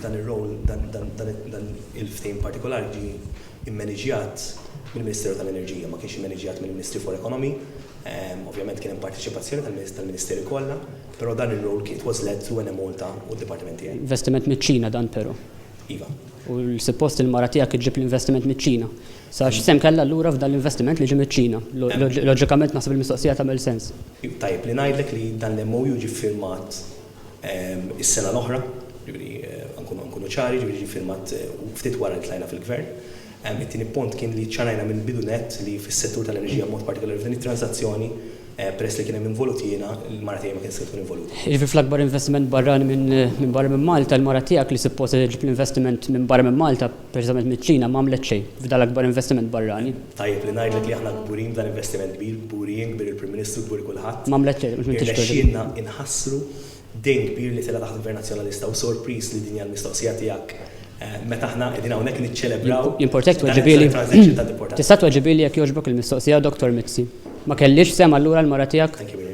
f'dan ir-role dan dan dan il-ftehim partikolari ġie immaniġjat mill-Ministeru tal-Enerġija, ma kienx immaniġjat mill-Ministry for Economy. Ovvjament kien hemm parteċipazzjoni tal-Ministeri kollha, però dan ir-role it was led through Enemalta u d-dipartiment tiegħi. Investiment miċ-Ċina dan però. Iva. U suppost il-mara tiegħek iġġib l-investiment miċ-Ċina. Sa x'sehem kellha allura f'dan l-investiment li ġie miċ-Ċina? Loġikament naħseb il-mistoqsija tagħmel sens. Tajjeb li ngħidlek li dan l-MOU ġie ffirmat is-sena l-oħra, ġifieri nkunu ċari, ġifieri ġie ffirmat ftit wara li tlajna fil-Gvern. It-tieni punt kien li ċċarajna mill-bidu nett li fis-settur tal-enerġija b'mod partikolari f'din it-tranżazzjoni, peress li kien hemm involut jiena, il-mara tiegħi ma kinitx se tkun involuta. Jiġifieri fl-akbar investiment barrani minn barra minn Malta, il-mara tiegħek li suppost se ġġib l-investiment minn barra minn Malta, preċiżament miċ-Ċina, ma għamlet xejn f'dan l-akbar investiment barrani. Tajjeb li ngħidlek li aħna kburin b'dan l-investiment kbir, kburi jien, kbir il-Prim Ministru, kburi kulħadd. Ma għamlet xejn, mhux m'intix Irnexxielna nħassru dejn kbir li tela' taħt Gvern Nazzjonalista u sorpriż li din hija l-mistoqsija tiegħek meta aħna qegħdin hawnhekk niċċelebraw Jimportak tweġibieli. transaction tant importanti. Tista' tweġibieli jekk jogħġbok il-mistoqsija, Dottor Mizzi? Ma kellhiex sehem allura l-mara tiegħek? Thank you, Miriam.